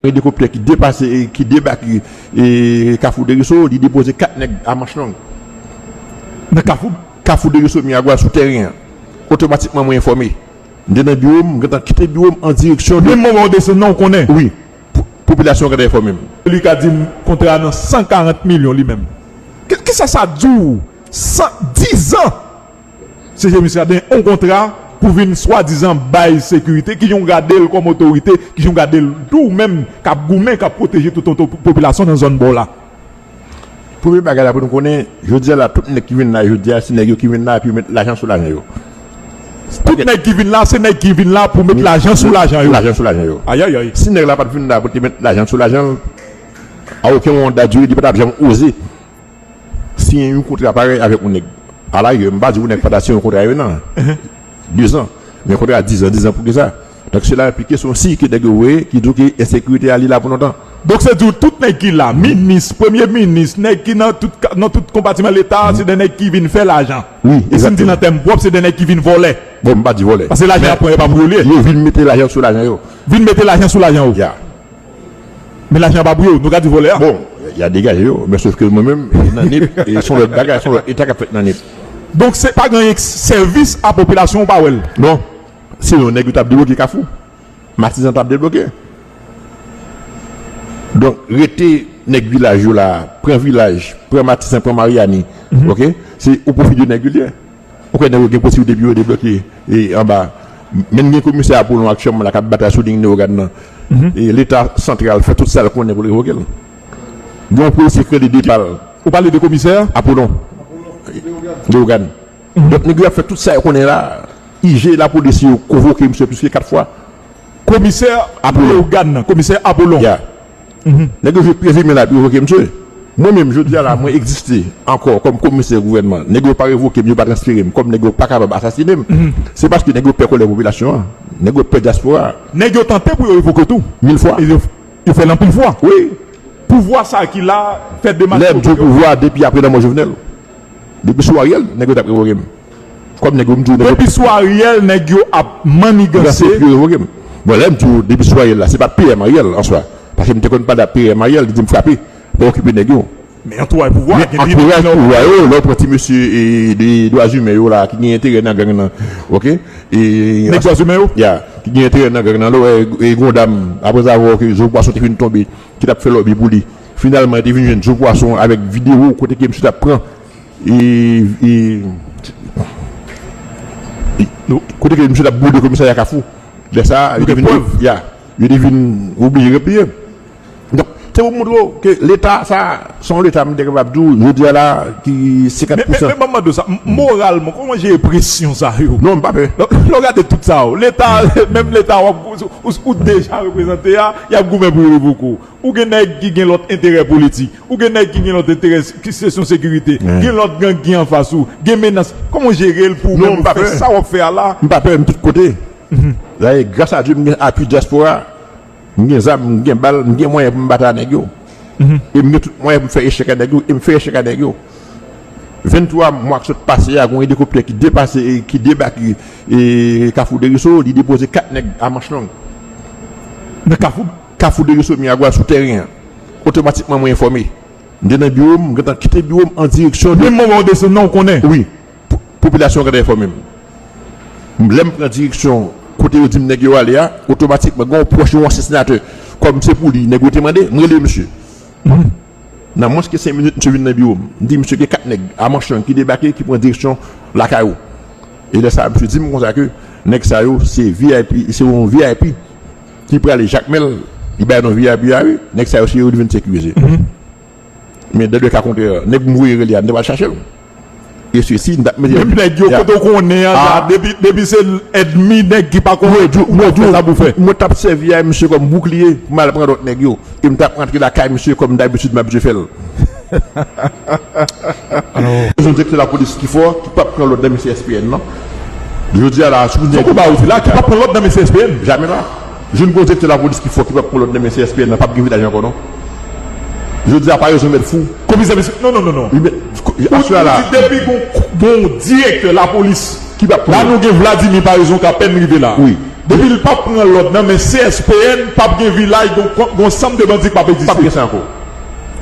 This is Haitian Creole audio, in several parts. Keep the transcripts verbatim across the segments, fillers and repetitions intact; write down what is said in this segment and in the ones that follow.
Elikoptè ki depase, e, ki debake, e, Kafou Deriso, li depoze kat nèg a manch long. Nan Kafou? Kafou Deriso, Miragwàn, sou tèren an. Otomatikman, mwen enfòme. M te nan biwo m, m gentan kite biwo m an direksyon de. Menm moman w desann nan, ou konnen? Wi. Po-, popilasyon an gentan enfòme m. Li ka di m kontra a nan san karant milyon li menm. Ki, kisa sa di w? San, dizan! Se Jean Muscadin, yon kontra pou vin swadizan bay sekirite, kijan w gade l kòm otorite, kijan w gade l tou menm k ap goumen, k ap pwoteje tout yon to-, popilasyon nan zòn ba w la. Premye bagay la pou nou konnen, jodi a la, tout nèg ki vin la, jodi a, se nèg yo ki vin la, epi yo met lajan sou lajan yo. Tout nèg ki vin la, se nèg ki vin la pou met lajan sou lajan yo. Lajan sou lajan yo. Ayayay. Si nèg la pa t vin la pou te met lajan sou lajan l, a okenn moman da diri, li pa t ap janm oze siyen yon kontra parèy avèk yon nèg. Alayè, m pa di yon nèg pa ta siyen yon kontra yon an, dezan, men kontra dizan, dizan pou kisa? Donk, sela enplike se yon siy ke nèg yo voye ki di w ke ensekirite a li la pou lontan. Donk, se di w tout nèg ki la, minis, premye minis, nèg ki nan tout ka-, nan tout konpatiman Leta, se de nèg ki vin fè lajan. Wi, egzakteman. E si m di nan tèm pwòp, se de nèg ki vin vòlè. Bon, m pa di vòlè. Paske lajan y ap pran yo pa pou yo l ye. Yo vin mete lajan sou lajan yo. Vin mete lajan sou lajan yo. Ya. Men lajan an pa pou yo, nou ka di vòlè a. Bon, y a degaje yo, men sof ke mwen menm, e nan nip, e se yon lòt bagay, se yon lòt eta k ap fèt nan nip. Donk, se pa gen sèvis a popilasyon ou pa wè l? Non. Sinon, nèg yo t ap debloke Kafou. Matizan t ap debloke. Donk, rete nèg vilaj yo la, pran vilaj, pran Matizan, pran Maryani, oke? Se o pwofi de nèg yo l ye. Ou kwè nèg yo gen posiblite pou yo debloke, e, anba? Men gen komisè Apolon aktyèlman la k ap batay sou liy Leyogàn nan. E Leta santral fè tout sa l konnen pou l revoke l. Gen yon polisye k rele Depal. Ou pale de komisè? Apolon. Leyogàn. Donk, nèg yo ap fè tout sa yo konnen la. I G, lapolis yo konvoke misye plis ke kat fwa. Komisè Apolon. Leyogàn nan, komisè Apolon. Ya. Nèg yo jwe prezime la, epi revoke misye. Mwen menm, jodi a la, mwen egziste ankò kòm komisè gouvènman. Nèg yo pa revoke m, yo pa transfere m, kòm nèg yo pa kapab asasinen m. Se paske nèg yo pè kòlè popilasyon an. Nèg yo pè dyaspora a. Nèg yo tante pou yo revoke w tou. Mil fwa. E yo, yo fè l anpil fwa. Wi. Pouvwa sa ki la, fè de Lè m di w pouvwa, depi apre lanmò Jovenel. Depi sou Ariel, nèg yo t ap revoke m. Kòm nèg yo, m di w, nèg yo Depi sou Ariel, nèg yo ap maniganse. Pou yo revoke m. Bon, lè m di w, depi sou Ariel la, se pa P M Ariel, an swa. Paske m te konn pale ak P M Ariel, li di m frape, pa okipe nèg yo. Men antouraj pouvwa, Men gen antouraj pouvwa yo, lè w pran ti mesye, e, de dwa imen yo la, ki gen enterè nan gang nan, oke? E, Nèg dwa imen yo? Ya, ki gen enterè nan gang nan, lè w wè, e, gen yon dam, apre sa, wè ke Zo Pwason te fin tonbe, ki t ap fè lòbi pou li. Finalman, li te vin jwenn Zo Pwason avèk videyo kote ke misye t ap pran E, e, e, kote ke misye t ap bwode komisarya Kafou. Lè sa a, yo te vin, ya, yo te vin oblije repliye. Donk, se pou montre w ke Leta sa, se yon Leta, m te kapab di w, jodi a la, ki senkant pousan. Men, men, men, ban m mande w sa, m-, moralman, kòman w jere presyon sa yo? Non, m pa pè. Lè, lè w gade tout sa yo, Leta, menm Leta w ap, ou, ou, ou deja reprezante a, y ap goumen pou yo revoke w. Ou gen nèg ki gen lòt enterè politik. Ou gen nèg ki gen lòt enterè ki kesyon sekirite. Gen lòt gang ki anfas ou. Gen menas. Kòman w jere l pou ou menm ou fè sa w ap fè a la? M pa pè, m tout kote. Dayè, gras a Dye, m gen apui dyaspora. M gen zam, m gen bal, m gen mwayen pou m batay a nèg yo. E m gen tout mwayen pou m fè echèk a nèg yo. E m fè echèk a nèg yo. Venntwa mwa k sot pase a, gen yon elikoptè ki depase, e ki debake, e Kafou Deriso, li depoze kat nèg a manch long. Nan Kafou? Kafou Deriso, Miragwàn, sou tèren an. Otomatikman, mwen enfòme. M te nan biwo m, m gentan kite biwo m an direksyon de Menm moman w desann nan, ou konnen? Wi. Po-, popilasyon an gentan enfòme m. Lè m pran direksyon kote yo di m nèg yo ale a, otomatikman, gen yon pwòch yon ansyen senatè, kòm se pou li, nèg yo te mande, m rele misye. Nan mwens ke senk minit, misye vin nan biwo m. M di, "Misye, gen kat nèg a manch long ki debake, ki pran direksyon lakay ou." E lè sa a, misye di m konsa ke nèg sa yo, se V I P, se yon V I P ki prale Jakmèl, li bay non V I P a, wi. Nèg sa yo, se yo li vin sekirize. Men dans le cas contraire, nèg m voye rele a, m te pral chache l. E sesi, m t ap mete Menm nèg yo, kote w konnen an, la, depi, depi se ènmi nèg ki pa konnen, ou t ap fè sa pou fè. Mwen t ap sèvi a misye kòm boukliye pou m al pran lòt nèg yo. E m t ap rantre lakay misye kòm dabitid m abitye fè l. Alò, se yon direktè lapolis ki fò, ki p ap pran lòd nan men C S P N nan. Jodi a la, si w di yon konba ou di la, ki p ap pran lòd nan men C S P N. Jamè la. Jwenn gon direktè lapolis ki fò, ki p ap pran lòd nan men C S P N nan, p ap gen vilaj ankò non. Jodi a, pa rezon mèt fou. Komisè, mesye, non, non, non, non. Wi, men, aswè a la. Ou di depi gon, gon direktè lapolis. Ki p ap pran lòd. La, nou gen Vladimir Paraison k apèn rive la. Wi. Depi l p ap pran lòd nan men C S P N, p ap gen vilaj, gon, gon sanm de bandi k p ap egziste. P ap gen sa ankò.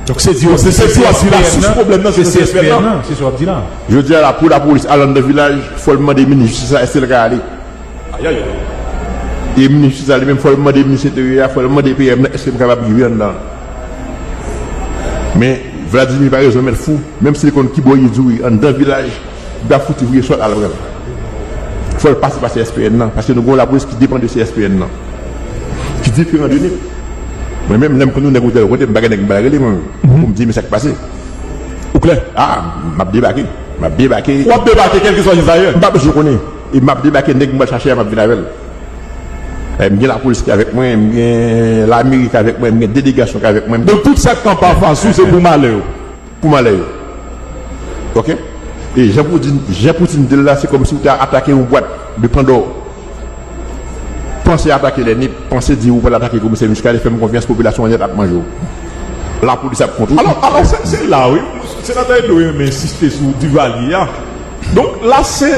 Donk se di w, se, se di w ap di la, sous pwoblèm nan, se nan C S P N nan. Se sa w ap di la. Jodi a la, pou lapolis al anndan vilaj, fò l mande minis jistis la, èske l ka ale? Ayayay. E minis jistis la, li menm, fò l mande minis enteryè a, fò l mande P M nan, èske m kapab rive anndan? Men, Vladimir pa rezon mèt fou, menm si li konn kibò ye duri anndan vilaj, li pa fouti voye sòt al pran l. Fò l pase pa C S P N nan, paske nou gen yon lapolis ki depann de C S P N nan, ki diferan de nip. Mwen menm, lè m konn yon nèg otèl kote m, m pa gen nèg m pral rele, mwen menm, pou m di, men sa k pase. Ou klè? A, m ap debake. M ap debake. W ap debake, kèlkeswa jan sa ye. M pa bezwen konnen. E m ap debake, nèg m pral chache a, m ap vin avè l. E m gen lapolis ki avèk mwen, m gen lameri ki avèk mwen, m gen delegasyon ki avèk mwen. Donk tout sa k kanpe anfas ou, se pou malè yo. Pou malè yo. Oke? E jan Poutine, jan Poutine di l la, se kòmsi w ta atake yon bwat de Pandò. Panse atake lè nip, panse di ou pral atake komisè Muscadin, fè m konfyans, popilasyon an nèt ap manje w. Lapolis ap kont ou. Alò, alò, se, se la, wi. Senatè Edo renmen ensiste sou Duvalier a. Donk, la, se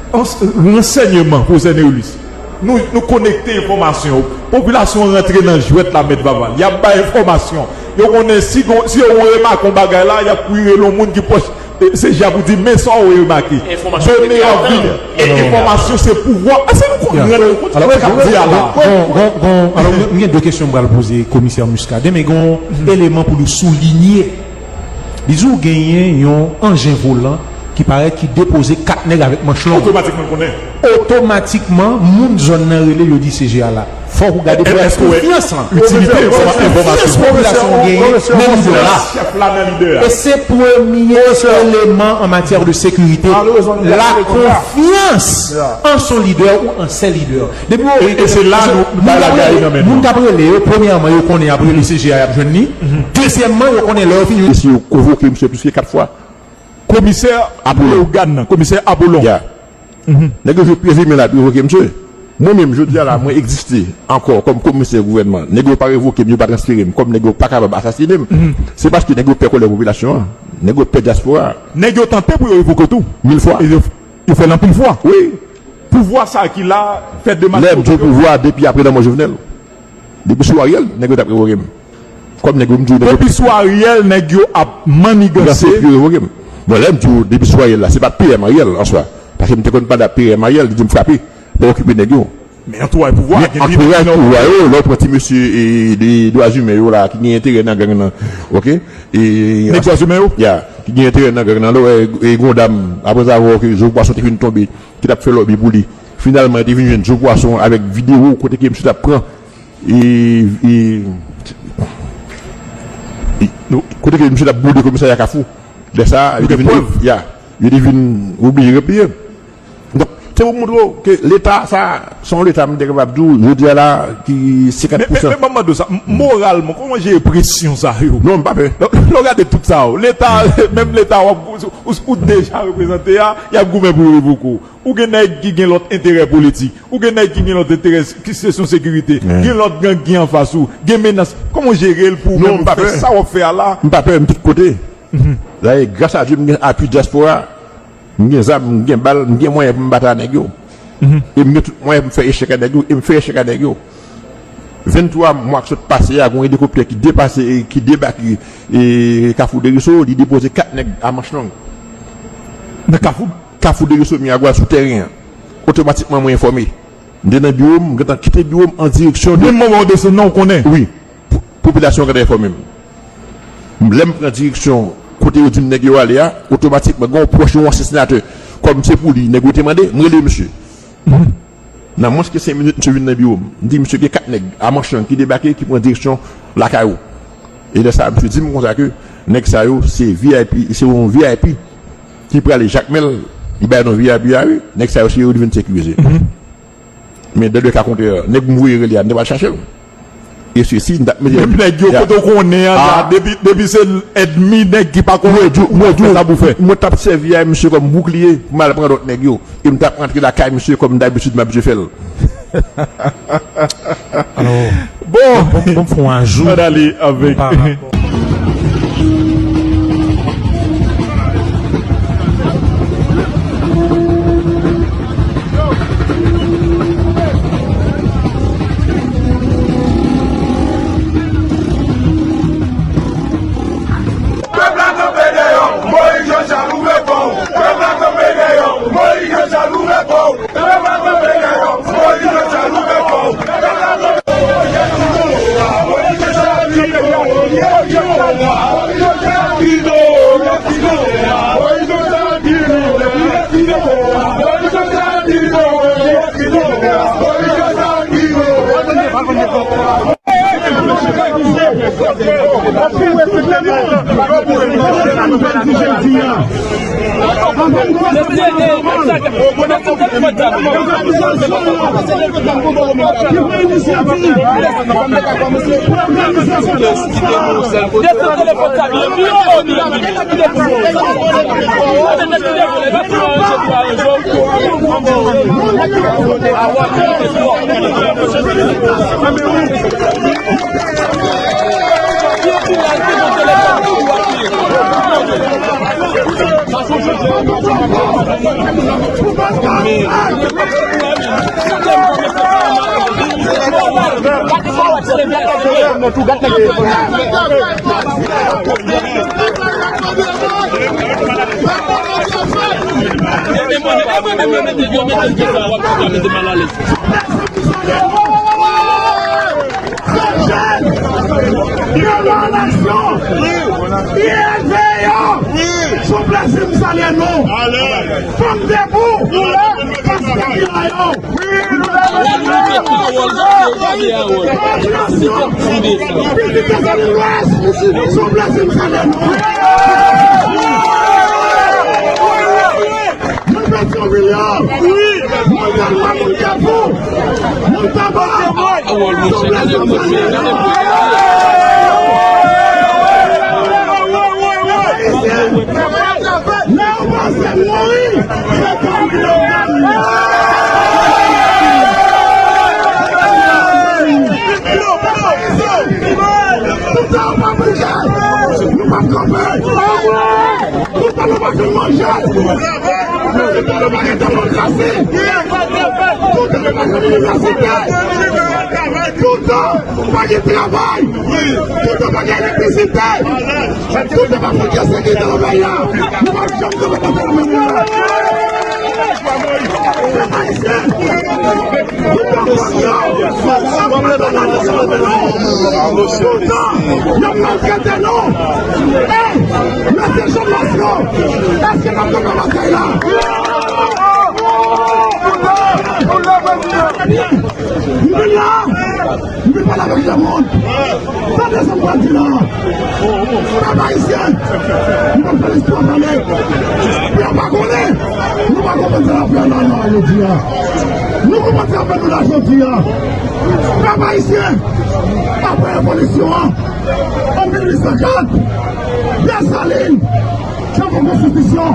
ans-, ransèyman, pwofesè Nerilus. Nou, nou konekte enfòmasyon yo. Popilasyon an rantre nan jwèt la, mèt Vaval. Y ap bay enfòmasyon. Yo konnen si gon, si yo remake yon bagay la, y ap kouri rele yon moun ki pwòch, e, C J A pou di, men sa w remake. Enfòmasyon done yo ap vini. E enfòmasyon se pouvwa. Èske nou konprann? Alò, sa k ap di a la? Gon, gon, gon, alò, mwen, mwen gen de kesyon m pral poze komisè Muscadin, men gon eleman pou nou soulinye. Li di w genyen yon anjen volan ki parèt ki depoze kat nèg avèk manch long. Otomatikman l konnen. Otomatikman, moun zòn nan rele l, yo di C J A la. Fòk ou gade pou wè konfyans lan. Itilite enfòmasyon. Konfyans popilasyon an genyen nan lidè a. Chèf la nan lidè a. E se premye eleman an matyè de sekirite. La konfyans an son lidè ou an sè lidè. Depi w, e, e se la nou, nou bay lagay nan men nou. Moun k ap rele yo, premyèman, yo konnen y ap rele C J A, y ap jwenn li. Dezyèmman, yo konnen lè yo fin. E si yo konvoke misye plis ke kat fwa. Komisè Apollon. Leogane nan, komisè Apollon. Ya. Nèg yo jwe pye vimen la pou revoke misye. Mwen menm, jodi a la, mwen egziste ankò kòm komisè gouvènman. Nèg yo pa revoke m, yo pa transfere m, kòm nèg yo pa kapab asasine m. Se paske nèg yo pè kòlè popilasyon an. Nèg yo pè dyaspora a. Nèg yo tante pou yo revoke w tou. Mil fwa. E yo, yo fè l anpil fwa. Wi. Pouvwa sa a ki la, fè de mal. Lè m di w pouvwa, depi apre lanmò Jovenel. Depi sou Ariel, nèg yo t ap revoke m. Kòm nèg yo, m di w, nèg yo. Depi sou Ariel, nèg yo ap manniganse. Pou yo revoke m. Bon, lè m di w, depi sou Ariel la, se pa P M Ariel an swa. Paske m te konn pale ak P M Ariel, li di m frape, pa okipe nèg yo. Men antouraj pouvwa a, gen antouraj pouvwa yo, lè w pran ti mesye, e, de dwa imen yo la, ki gen enterè nan gang nan, oke? E, nèg dwa imen yo? Ya, ki gen enterè nan gang nan, lè w wè, e, gon dam, apre sa, wè ke Joe Poisson te fin tonbe, ki t ap fè lòbi pou li. Finalman, li te vin jwenn Joe Poisson avèk videyo kote ke misye t ap pran, e, e, e, kote ke misye t ap bwode komisarya Kafou. Lè sa a, yo te vin, ya, yo te vin oblije repliye. Donk, se pou montre w ke Leta sa, se yon Leta, m te kapab di w, jodi a la, ki senkant pousan. Men, men, men, ban m mande w sa, m-, moralman, kòman w jere presyon sa yo? Non, m pa pè. Donk, lè w gade tout sa yo, Leta, menm Leta w ap, ou, ou, ou deja reprezante a, y ap goumen pou yo revoke w. Ou gen nèg ki gen lòt enterè politik. Ou gen nèg ki gen lòt enterè s-, ki kesyon sekirite. Gen lòt gang ki anfas ou. Gen menas. Kòman w jere l pou ou menm ou fè sa w ap fè a la? M pa pè, m tout kote. Dayè, gras a Dye, m gen apui dyaspora. M gen zam, m gen bal, m gen mwayen pou m batay a nèg yo. E m gen tout mwayen pou m fè echèk a nèg yo, e m fè echèk a nèg yo. Venntwa mwa k sot pase a, gen yon elikoptè ki depase, e ki debake, e Kafou Deriso, li depoze kat nèg a manch long. Nan Kafou? Kafou Deriso, Miragwàn, sou tèren an. Otomatikman, mwen enfòme. M te nan biwo m, m gentan kite biwo m an direksyon de. Menm moman w desann nan, w konnen? Wi. Po-, popilasyon an gentan enfòme m. Lè m pran direksyon kote yo di m nèg yo ale a, otomatikman, gen yon pwòch yon ansyen senatè, kòm se pou li nèg yo te mande, m rele misye. Nan mwens ke senk minit, misye vin nan biwo m. M di, "Misye, gen kat nèg a manch long ki debake, ki pran direksyon lakay ou." E lè sa a, misye di m konsa ke nèg sa yo, se V I P, se yon V I P ki prale Jakmèl, li bay non V I P a, wi. Nèg sa yo, se yo li vin sekirize. Men dans le cas contraire, nèg m voye rele a, m te pral chache l. E sesi, m t ap mete. Menm nèg yo, kote w konnen an la, depi, depi se ènmi nèg ki pa konnen, ou t ap fè sa pou fè. Mwen t ap sèvi a misye kòm boukliye pou m al pran lòt nèg yo. E m t ap rantre lakay misye kòm dabitid m abitye fè l. Alò, bon, bon, bon, fè yon ajou. Ann ale avèk. Pa rapò. Yon relasyon ki elve yo sou plezi m salye nou. Fanm debou, paske ki la yo. Pitit Dezòm Lwès, sou plezi m salye nou. Moun Petyonvil yo. Moun Dèlma, moun Kafou. Moun Taba. Moun Taba. Lè yo panse mouri, se tanmi yo tanmi. Toutan yo pa bouje, nou p ap kanpe. Toutan nou pa fin manje, toutan nou pa gen demokrasi, toutan nou pa gen inivèsite, toutan pa gen travay, toutan pa gen elektrisite, toutan pa fout gen sekirite nan peyi a. Nou p ap janm kanpe konsa nan men nou. Pèp ayisyen, Poutan, y ap maltrete nou. Ey, mesye Jean Bosco, èske n ap kanpe batay la? Ebyen, m vin la, m vin pale avèk lemonn. Tande sa m pral di la. Pèp ayisyen, nou pa fè listwa pale. Pou yo pa konnen, nou pa konprann sa n ap fè la, la, jodi a. Nou konprann sa n ap fè nou la jodi a. Pèp ayisyen, apre revolisyon an, an mil uit san kat, Desalin, chanpyon konstitisyon.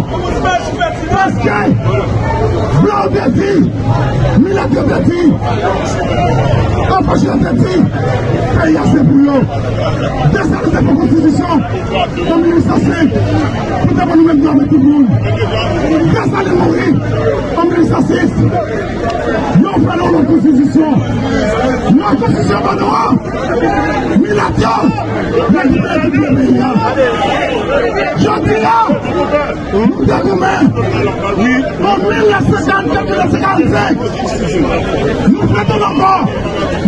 Paske blan yo te di, milat yo te di, anfranchi yo te di, peyi a se pou yo. Desalin te fè konstitisyon an mil uit san senk pou te ban nou menm dwa avèk tout moun. Desalin mouri an mil uit san sis. Yo fè nou yon lòt konstitisyon. Nan konstitisyon ban nou an, milat yo rekipere tout peyi a. Jodi a, nou te goumen. An mil nèf san karannde, mil nèf san karannsenk, nou fè tonbe ankò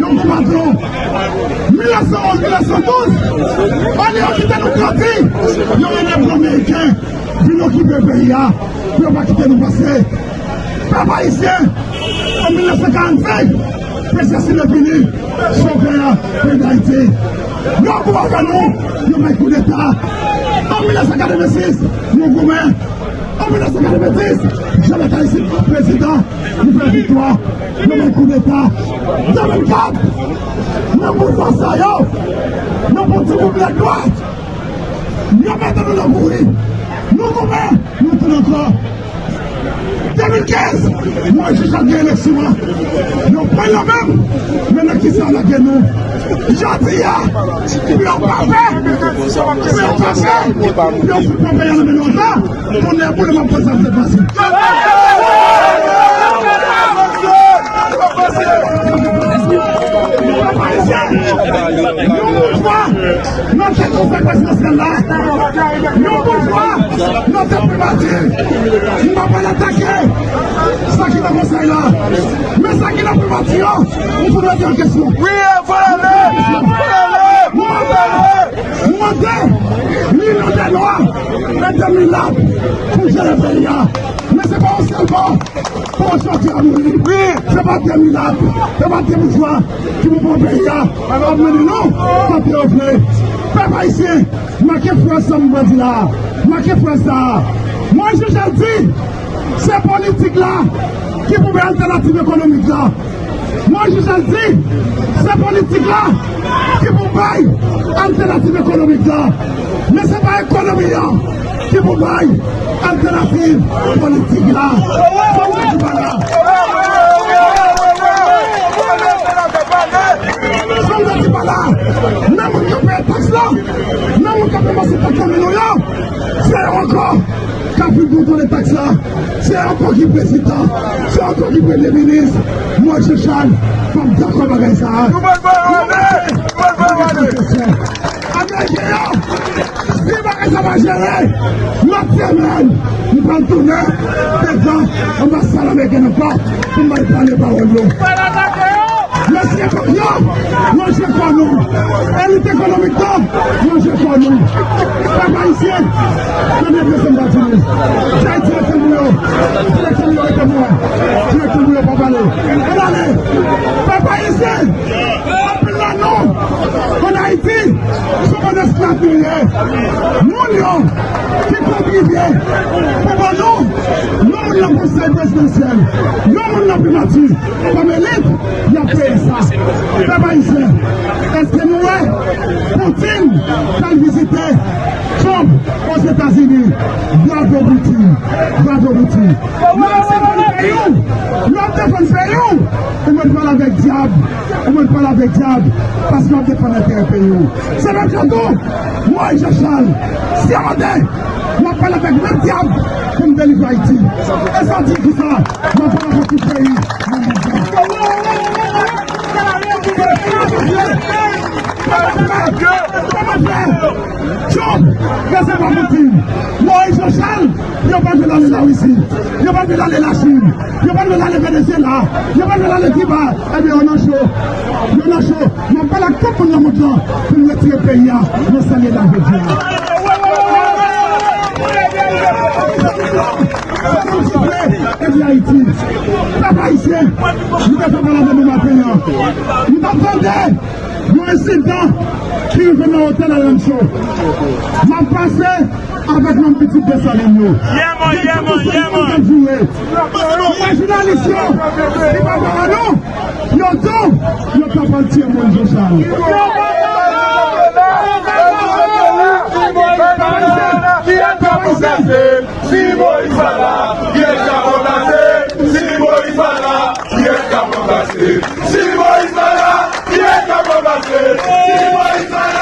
yon gwo patwon. Mil nèf san onz, mil nèf san douz, olye yo kite nou grandi, yo mennen blan meriken vin okipe peyi a, pou yo pa kite nou vanse. Pèp ayisyen, an mil nèf san karannsenk, prezidan Sylvain vini, sovè a, peyi Dayiti. Yo goumen avè nou, yo bay koudeta. An mil nèf san katrevensis, nou goumen. An mil nèf san katrevensis, Jean Bertrand Aristide prezidan, nou fè viktwa, nou bay koudeta. De mil kat, nan boujwa sa yo, nan bon ti gwoup nèg dwat, yo mete nou nan kouri. Nou goumen, nou tounen ankò. De mil kenz, Moyiz Jacques gen eleksyon an. Yo pran yo menm, men nan kisa yo lage nou. Jodi a, pou yo pa fè, pou yo pa fè, pou yo fout pran peyi a nan men nou ankò. Konnen pou nou ap fè sa se fasil. Pèp ayisyen, yon boujwa nan tèt konsèy prezidansyèl la, yon boujwa nan tèt primati. M pa pral atake sa ki nan konsèy la, men sa ki nan primati yo, m pou mete an kesyon. Wi, fò l ale! Fò l ale! Mwen mande, mwen mande, Linyon dè Nwa e dè milat pou jere peyi a. Men se pa yon sèl bò pou jodi a mouri. Wi. Se pa de milat, se pa de boujwa ki pou pran peyi a, ap mennen nou kote yo vle. Pèp Ayisyen, make fraz sa m pral di la a. Make fraz sa a. Moyiz Jechal di, se politik la ki pou bay altènativ ekonomik la. Moyiz Jechal di, se politik la ki pou bay altènativ ekonomik la. Men se pa ekonomi an ki pou bay altènativ politik la. Sa m vle di pa la. Sa m vle di pa la. Nan moun k ap peye taks la, nan moun k ap ranmase taks nan men nou yo, se yo ankò k ap vin kontwole taks la. Se yo ankò ki prezidan, se yo ankò ki premye minis. Moyiz Jechal p ap dakò bagay sa a. Nou mete bagay sou kesyon. Ameriken yo, si bagay sa pa jere, lòt semèn, nou pral tounen devan anbasad ameriken ankò pou n bay pale pawòl yo. Mesye kòk yo, ranje kò nou. Elit ekonomik yo, ranje kò nou. Pèp ayisyen, tande byen sa m va di nou. Sa e direktè nou yo. Direktè nou yo rete pou mwen. Direktè nou yo pa pale. Ann ale. Pèp ayisyen, anpil nan nou, ann Ayiti, se bann esklav nou ye. Moun yo ki kontribye pou ban nou yon moun nan konsèy prezidansyèl, yon moun nan primati, kòm elit, y ap peye sa. Pèp ayisyen, èske nou wè Putin t al vizite Trump Ozetazini? Bravo Putin! Bravo Putin! Nou ap defann peyi w! Nou ap defann peyi w! Ou mèt pale avèk dyab! Ou mèt pale avèk dyab! Paske w ap defann enterè peyi w! Se menm jan tou, Moyiz Jechal, si yo mande, m ap pale avèk menm dyab pou m delivre Ayiti. E sa di kisa? M ap pale avèk tout peyi nan mond lan. Trump resevwa Putin. Moyiz Jechal, yo pa vle l ale Larisi. Yo pa vle l ale Lachin. Yo pa vle l ale Venezyela. Yo pa vle l ale Kiba. Ebyen, yo nan cho. Yo nan cho. M ap pale ak tout moun nan mond lan pou n retire peyi a nan sa l ye la jodi a. Fò nou siffle epi Ayiti. Pèp ayisyen, nou te fè pale avè nou maten an. Nou t ap tande yon ensidan ki rive nan otèl Alan Cho. M ap pase avèk manm pitit Desalin yo. Yeah, man, yeah, man, yeah, man. Yon jounalis yo ki pa pale nou, yo di w yo t ap al tiye Moyiz Jechal. Si Moyiz pa la, kiyès k ap ranplase? Si Moyiz pa la, kiyès k ap ranplase? Si Moyiz pa la, kiyès k ap ranplase? Si Moyiz pa la,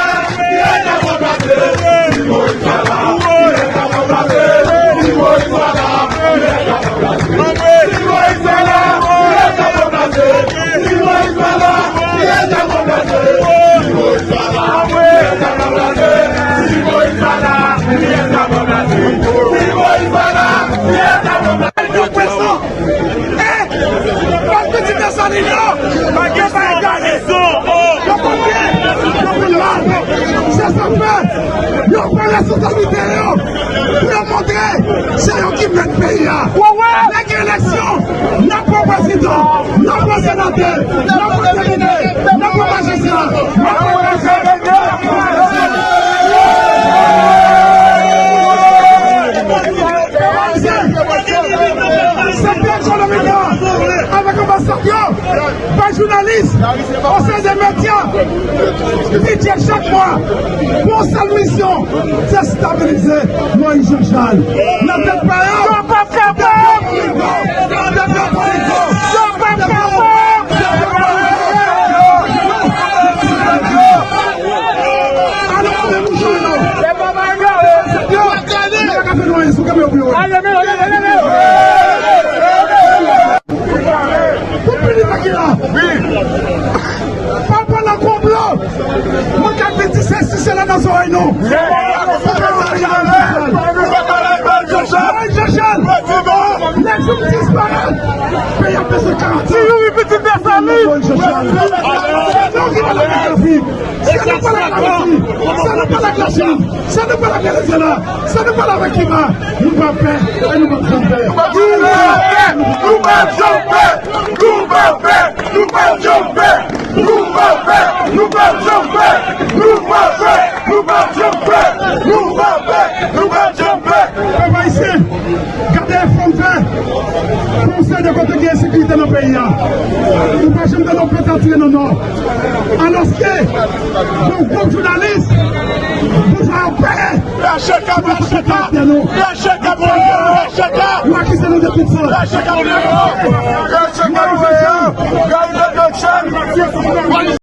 kiyès k ap ranplase? Si Moyiz pa la, kiyès k ap ranplase? Si Moyiz pa la, kiyès k ap ranplase? Si Moyiz pa la, kiyès k ap ranplase? Si Moyiz pa la, kiyès k ap ranplase? Si Moyiz pa la, kiyès k ap ranplase? Si Moyiz pa la, kiyès k ap ranplase? Si Moyiz pa la, kiyès k ap ranplase? Yo presan. E, bann pitit Desalin yo, yo pa egare. Yo konn byen, yo konn mal. Se sa k fè, yo pran responsablite yo pou yo montre se yo ki mèt peyi a. Lè gen eleksyon, n ap pran prezidan, n ap pran senatè, n ap pran depite, n ap pran majistra, n ap pran prefè, n ap pran sektè ekonomik la, avèk anbasad yo, bay jounalis, konsèy de medya, bidjè chak mwa, pou yon sèl misyon, destabilize Moyiz Jechal. Nan tèt pa yo, yo p ap kapab! Yo p ap kapab! Tout peyi pa ki la. Pa pale konplo. Mwen ka di se si se la nan zòrèy nou. Moyiz Jechal, lè fin disparèt, peyi a bezwen garanti. Ti Youri pitit Desalin. Moyiz Jechal. Se nou ki pale ak Gaddafi. Se nou pale ak Larisi. Se nou pale ak Lachin. Se nou pale ak Venezyela. Se nou pale avèk Kiba. Nou pa pè e nou pa janm pè. Nou pa janm pè. Nou pa janm pè. Nou pa janm pè. Nou pa janm pè. Nou pa janm pè. Nou pa janm pè. Nou pa Janbe! Nou pa pè! Nou pa janbe! Pèp ayisyen, gade efò n fè pou w sède kote gen ensekirite nan peyi a. Ou pa janm tande yon pèt ap tire nan Nò. Alòske, yon gwoup jounalis, boujwa yo pè. Lâchez K, lâchez K, lâchez K, lâchez K. Ou akize nou de tout sa. Lâchez K, lâchez K.